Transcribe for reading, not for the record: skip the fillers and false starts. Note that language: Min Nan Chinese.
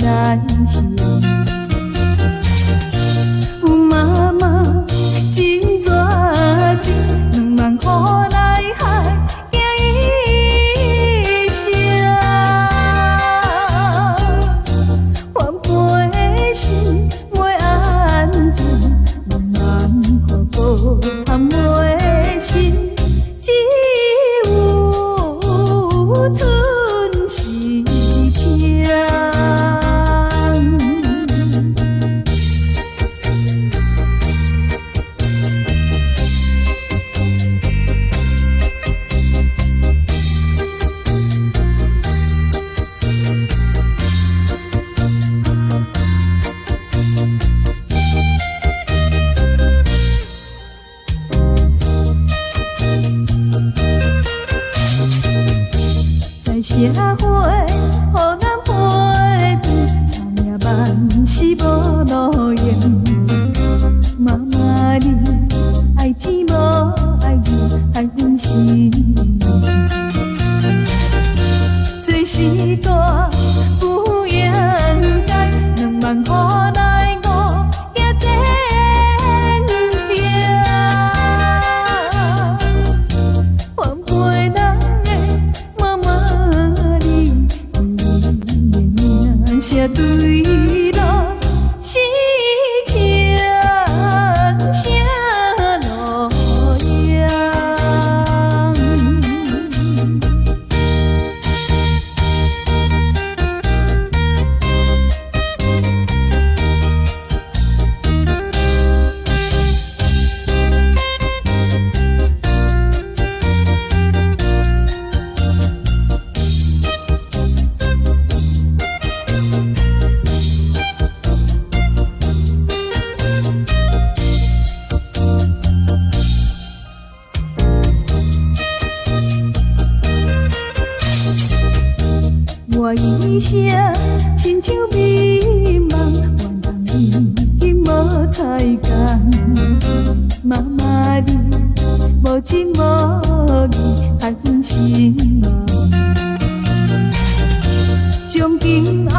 難成。媽媽真絕情，2萬箍內海行醫生，番杯心袂安定，2萬箍無通袂心，只有春時情。在社會，予人批評，查命萬事無路用。媽媽你愛錢無愛義，害阮心。這是大不應該，2萬箍內五行前行。番杯人的媽媽你，你的名聲對路是情聲路陽。我一生親像迷茫，原人已經無彩工。媽媽你無情無義，害阮失望。從今後